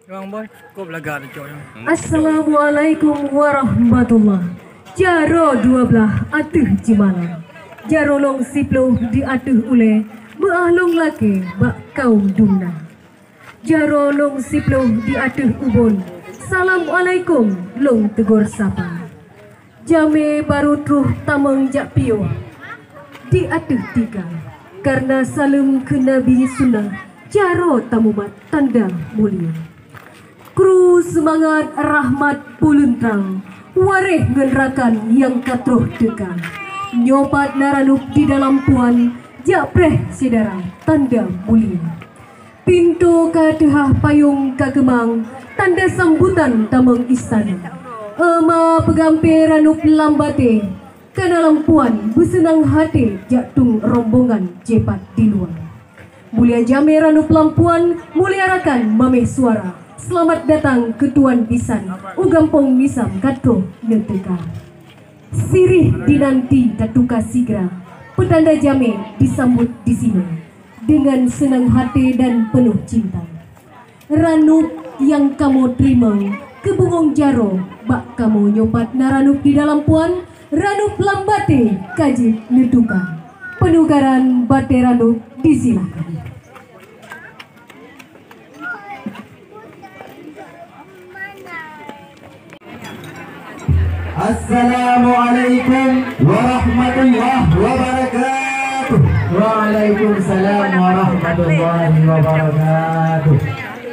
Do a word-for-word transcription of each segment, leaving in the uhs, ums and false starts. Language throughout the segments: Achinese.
Bang Boy, kok belaga tu, Cok, ya? Assalamualaikum warahmatullah. Jaroe dua blaih ateueh jeumala. Jaroe lôn siploh di ateueh ulée, meu'ah lôn lakée bak kaum dumna. Jaroe lôn siploh di ateueh ubon, assalamualaikum lôn teugor sapa. Jamé barô troh tamong jak piôh di ateueh tika, kareuna saleuem keu Nabi sunnah, jaroe tamumat tanda mulia. Kru seumangat rahmat puleuen trang, waréh ngon rakan nyang ka troh teuka. Nyoe pat na ranup di dalam puan, jak preh syedara tanda mulia. Pintoe ka teuhah payong ka keumang, tanda sambutan tamong istana. Euma peugampée ranup lam batée, ka na lam puan beuseunang haté jak tueng rombongan jéh pat di luwa. Mulia jamé ranup lam puan, mulia rakan maméh suara. Seulamat datang keu tuan bisan u gampông Misam ka troh neuteuka. Sirih dinanti tatuka sigra, peutanda jamé disambot disinoe deungon seunang haté dan peunoh cinta. Ranup nyang kamoe teurimong keu bungong jaroe bak kamoe nyoe pat na ranup di dalam puan, ranup lam batée ka jeuet neutuka. Peunukaran batée ranup disilahkan. Assalamualaikum warahmatullahi wabarakatuh. Waalaikumsalam warahmatullahi wabarakatuh.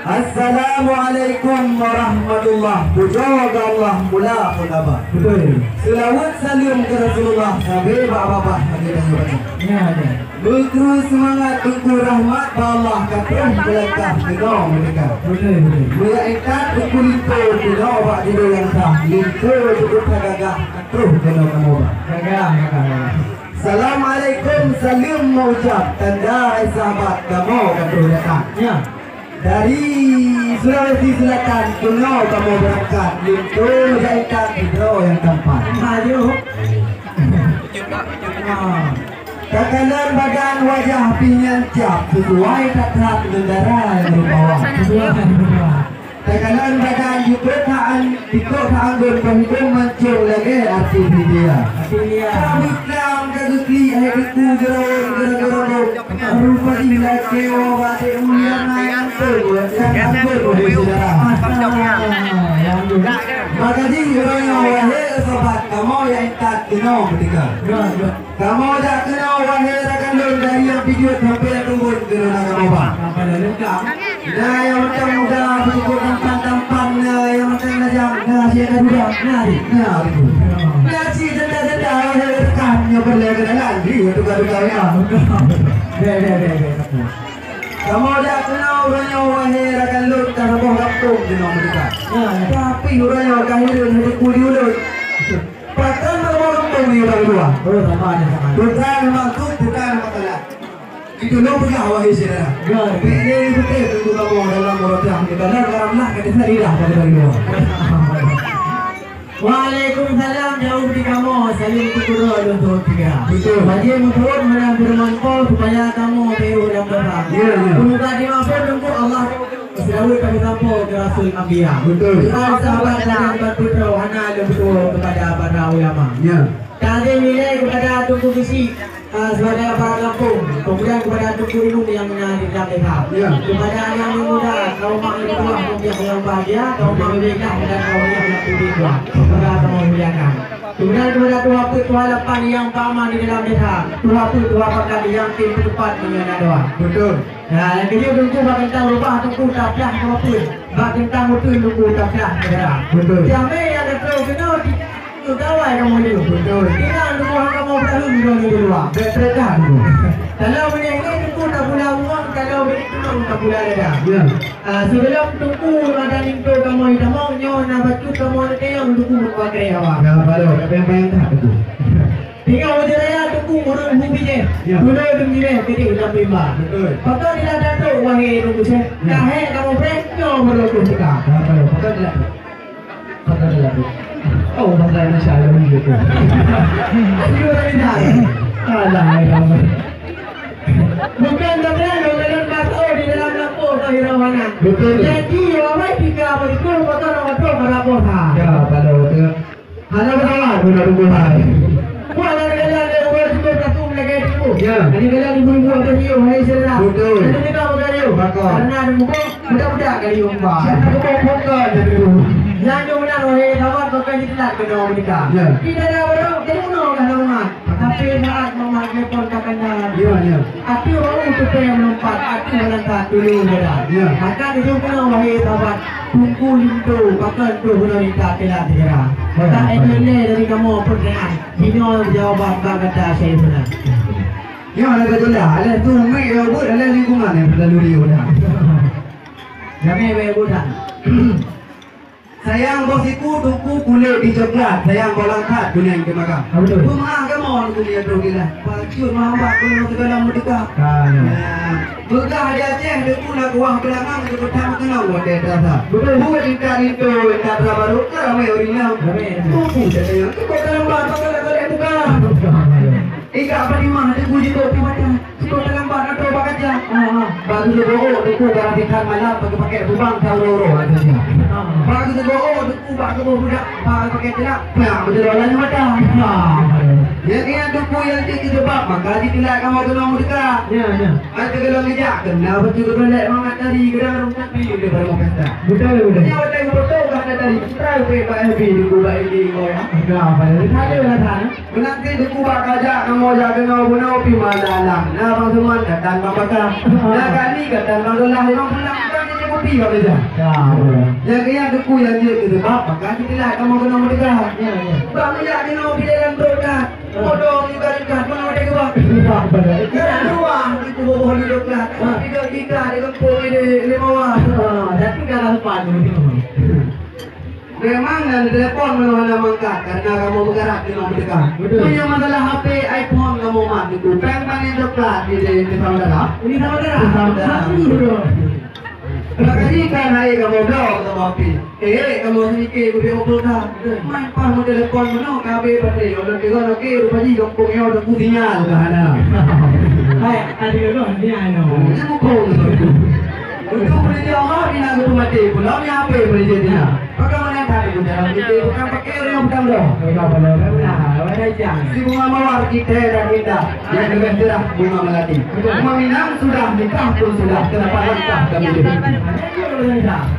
Assalamualaikum warahmatullah. Pujoe keu Allah mula pun abad. Beutôi. Seulaweuet saleuem keu Rasulullah sabe bak babah lagée tanyoe baca. Ya, ya. Beukru seumangat Teungku, rahmat bak Allah ka troh meulangkah keunoe meudeka. Beutôi, beutôi. Meunyoe intat Teungku linto keunoe bak judô nyang sah, linto jeuet that gagah ka troh keunoe kamoe ba. Gagah, gagah, gagah. Assalamualaikum, saleuem meuucab, tanda hai sahabat kamoe ka troh datang. Ya. Dari Sulawesi Selatan keunoe kamoe beurangkat, linto jak intat sidroe nyang tampan. Ayo. Takalon badan wajah pih nyan cap, sesuai that-that ngon dara nyang rupawan. Takalon badan jipeuruet that an-, jipeuruet that anggôn, peuhidong mancong lagée artis India. Artis India. Ka beuklam ka geuklik hai Teungku, jeurawan geurong-geurong. Rupa jih lakée woe batik mulia na nyang peubuet dan nyang peubuet syedara. Maka jih uroe nyoe, wahé sobat, kamoe nyang intat keunoe meudeka. Kamoe jak keunoe, wahé rakan lôn, dari nyang pijuet sampoe nyang teumbon keunoe na kamoe ba. Na nyang mantong muda, beujeuet tampan-tampan, na nyang mantong lajang, na nyang ka duda, na di, na di. Na cit janda-janda, wahé rakan, nyoe peureulée keunalan, di, tuka-tuka, ya. Deh, deh, deh, deh. Kamoe jak keunoe uroe nyoe, wahé rakan lôn, ka saboh gampông keunoe meudeka. Ya, ya. Tapi uroe nyoe ka hireuen hana ku di ulôn. Pakon saboh gampông nyoe bak luwa? Oh, sama ada, sama ada. Bukan maksud, bukan masalah. Itu lôn peugah, wahé syedara. Ya, ya. Bèk lé beutôi teungku kamoe dalam uroe nyoe. Kita dalam garam lah, kita lidah pada bak luwa. Waalaikumsalam, jauh di kamoe, saleuem keu gurèe lôn tuwö tiga. Betul. Wajéb meutuwö meunan feureuman Po supaya kamoe teuh lam dosa. Ya, ya. Peumuka di maphon Teungku Allah, seulaweuet kami sampoe keu Rasul Anbiya. Betul. Doa sahabat dan bantu droe hana lôn tuwö kepada para ulama. Ya. Takzim ilèe kepada Teungku Geuchik. Ah, sebagai aparat gampông, kemudian kepada Teungku Imum nyang na di dalam desa, ya, kepada aneuk-aneuk muda, kaum mak mertua, kaum yang, yang bahagia, kaum mak mertua dan kaum yang, yang lebih tua, kepada kaum muliakan. Kemudian kepada tuha peuet, tuha lapan nyang peuaman di dalam desa, tuha peuet, tuha pakat nyang tim peutupat meunyoe na doa. Betul. Nah, nyang keujeuet Teungku bak teuntang rubah Teungku tablah kamoe peuet, bak teuntang uteuen Teungku tablah negara. Betul. Jamé nyang geutanyoe keunoe di Gawai kamoe di luwa. Betul. Ingat Teungku, hana kamoe peuraheueng droeneuh di luwa. Bèk peurintah Teungku. Kalau meunyoe ingat Teungku tapula uang, kalau bèk tulông tapula dada. Ya. Ah, sebelum Teungku mada linto kamoe tamong, nyoe na bacut kamoe neutanyong Teungku meupakai awak. Ya, baru. Tapi yang bayang that Teungku. Tinggai ujeue raya Teungku ureueng hu bijèh. Ya. Tuloe dum jibèh keudéh lam bimba. Betul. Pakon tidak datuk, wahé Teungku Syekh? Ya. Kahé kamoe preh, nyoe meureuku suka. Ya, baru. Pakon tidak? Pakon laju. Oh, bahasa Indonesia laju gitu. Aduh, orang Indonesia. Alah, hai kamu. Bukan, tapi ada orang Batak di dalam kampung. Betul. Jadi, awai tika begitu, maka orang tu marah boh ha. Ya, kalau tu. Hana betul, betul, betul. Buat dari jalan dia, orang sudah tak tahu lagi tu. Ya. Dari jalan ibu-ibu ada dia, hai saudara. Betul. Ada kita bergayung. Bakal. Karena ada buku, budak-budak kali umba. Siapa tu bukan dia tu? Yang dia benar, wahai kawan, bukan di telat kena menikah. Ya. Tidak ada orang, dia bunuh lah nama. Tapi saat mama telepon kakanda. Ya, ya. Ateueh bau tupée meulumpat, ateueh meulangkah tulông dada. Ya. Maka dijeuet keunoe wahé sahabat, Teungku Linto, pakon troh bunoe nita teulat sigara. Ya, maka betul. Nyoe lé dari kamoe peurtanyaan, binoe jawaban bak gata Syaifuna. Ya, ada gejala, ada tu, mek ya, buat, ada lingkungan yang perlu diubah. Jamé wahé budak. Sayang boh siku teungku kulét di coklat, sayang boh langkat kunèng teumaga. Ah, betul. Peue meu'ah kamoe teungku meunyoe troh gila. Bacut meuhambat keunoe sigohlom meuduka. Ah, ya. Nah, beugah di Aceh teungku na kuah beulangang, teungku tam keunong watèe teurasa. Betul. Buet intat linto, intat teura barô, ka ramé ureueng inong. Ramé, ramé. Teungku sayang, keu kota leumbah, bak galak-galak buka. Betul. Ika padimah teungku jikok pi mata. Sikoe teulambat atau bak kaca. Ah, ah. Bak geuseugoe teungku barang ikan malam bagi pakai lubang ka uroe-uroe ada dia. Ah. Bak geuseugoe teungku bak geuboh budak bak pakai celak. Nah, beutôi laju mata. Ah. Ya, ingat teungku yang cit keujebab, maka jiteulat kamoe keunoe meudeuka. Ya, ya. Ai teugeulong geujak, kena beutôi geubalek mangat tadi, geudang rhung tapi udah baru pesta. Betul, betul. Nyawa tadi betul, kata tadi, kita udah bak F B, teungku bak ini, oh ya. Dah, pada tadi, dah, dah. Meunanti teungku bak kajak kamoe jak keunoe bunoe pi mata alam. Na Bang Suman gatan Bang Baka. Na Kak Ni gatan Bang Dolah, Bang Pulang, Bang Cicik Pupi, Bang Rijal. Ya, ya. Nyang keuyak teungku nyang jeuet keu seubab, maka siteulak kamoe keunoe meudeuka. Ya, ya. Bang jak keunoe pi dalam brokat. Bodoh ni barikat, mana ada keubah. Ya, betul. Jalan luah, teungku boboh ni brokat. Tapi gak kita di kampung ini, lima wah. Ah, tapi dah lapan tu. Memang na telepon meunyoe hana mangkat, karena kamoe meugarat keunoe meudeuka. Betul. Meunyoe masalah H P iPhone kamoe mat teungku, péng panen coklat di, di, di saudara. Di saudara? Di saudara. Satu dua. Makajih kan hai kamoe bloe kamoe H P. Eh, kamoe sedikit geubi opol ka. Betul. Main pas meutelepon meunyoe ka habéh baterai. Ulôn tegon, oke, rupa jih gampông nyoe teungku sinyal ka hana. Hai, ada gadoh sinyal nyoe. Nyang mukong. Untuk menuju Allah, bina geutu mati, pulang ni apa boleh jadi? Bagaimana tadi, dalam kita bukan pakai orang yang bukan doh. Bukan, bukan, bukan. Nah, wajar je. Si bunga mawar kita dan indah, yang lebih cerah bunga melati. Rumah Minang sudah, nikah pun sudah, kenapa langkah dan hidup?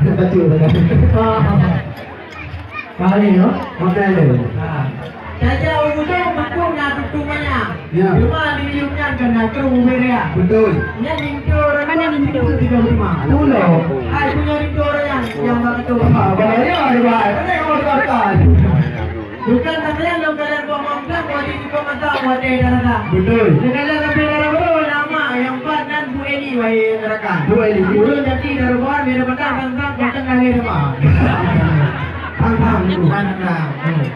Betul, betul. Kali ya, model. Ha. Tajak u ujong bukon na tutung manyang. Ya. Cuma di ujong nyan kan na kru ubé raya. Betul. Nyan linto ureueng tuha linto tiga puluh lima. Pulo. Hai punya linto ureueng nyan yang bak tu. Ha, bahaya ni, bahaya. Mana yang mau dikatakan? Bukan katanya lo kalian buat mampang, buat di buka mata, buat di darah. Betul. Segala sampai darah bro, nama yang empat nan Bu Eli, wahai rakan. Bu Eli. Ulun jadi darah buat, biar petang, petang, petang, petang, petang, petang. Paham, paham, paham. Paham, paham.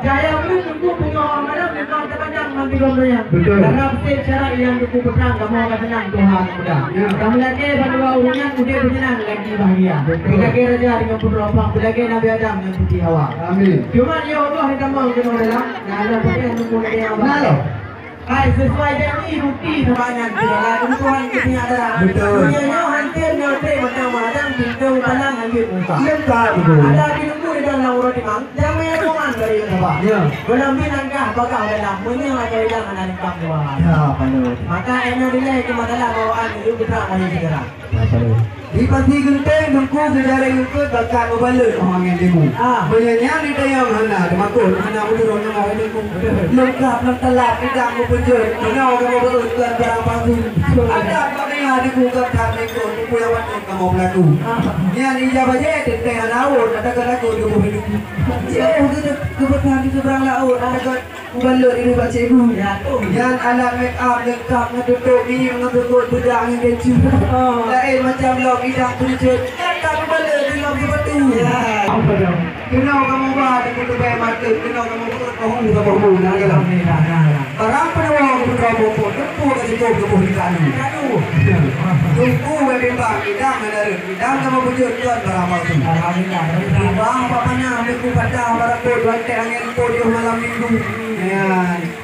Jaya beri teungku pungo malam memang terpandang mantong donya. Betul. Dalam setiap syarat yang teungku pegang, kamu akan senang Tuhan mudah. Ya. Kamu lagi berdua urunan, udah bersenang lagi bahagia. Betul. Lagi raja dengan putra apa, lagi Nabi Adam dengan Siti Hawa. Amin. Cuma ya Allah, kita mau kena dalam, nah, ada pakai teungku lagi yang apa? Nah, loh. Hai, sesuai janji bukti sebanyak tu lah. Tuhan kita ada. Betul. Dunia nyoe hancur nyoe tré macam madang pintu palang lanjut muka. Lengkap betul. Ada di nunggu di dalam urut imam, jamai roman dari Sabah. Ya. Belum di langkah bakal dalam, meunyoe ada ilang anak lengkap dua. Ya, betul. Maka eno dilai ke masalah bawaan itu kita mari segera. Di pasi geunteng teungku, geujaré geukheun bakat mubalot oh angén timu. Ah. Meunyoe nyan ditanyong hana teumakot, hana meudurong nyoe teungku. Lengkap lom talat, idang mupeujeuet, keunoe kamoe beuet keu barang palsu. Adat bak meunyoe teungku gata teungku, teungku nyang patôt kamoe peulaku. Ah. Nyan ija bajée teuntée hana awot, ata ka lagu tuboh hidup. Jauh geupeugah di seberang laôt, ata ka Mubalot di bak cikgu. Ya, tu. Nyan alat make up lengkap ngon tutup minyéuk ngon tukot bedak ngon keju. Oh. Laén macam lom idang peucut. Nyan ka mubalot di lom sipatu. Ya. Apa dah? Keunoe kamoe ba di kuteubai mata, keunoe kamoe beuet bahu saboh bu, nah, ya. Alhamdulillah, nah, nah. Barang peunuwoe di putroe bumbon, teumpu ka jipôh tuboh di kanu. Kanu. Teungku bak bimbang, idang ngon dareut. Idang kamoe bujur tuan barang palsu. Alhamdulillah. Bah apa panah, teungku patah barang pot, rantai angén pot yoh malam minggu. Ya.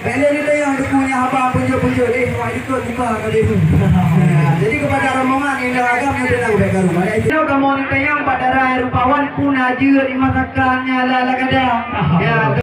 Bèk lé neutanyong teungku nyan haba peujeuet-peujeuet, eh, wahai Ikut muka ka deh. Nah, jadi kepada rombongan yang dah agam nanti nak ubek karu. Pada itu kamu ni tayang pada rai rupawan pun aja di masakan nyala lagada. Ya,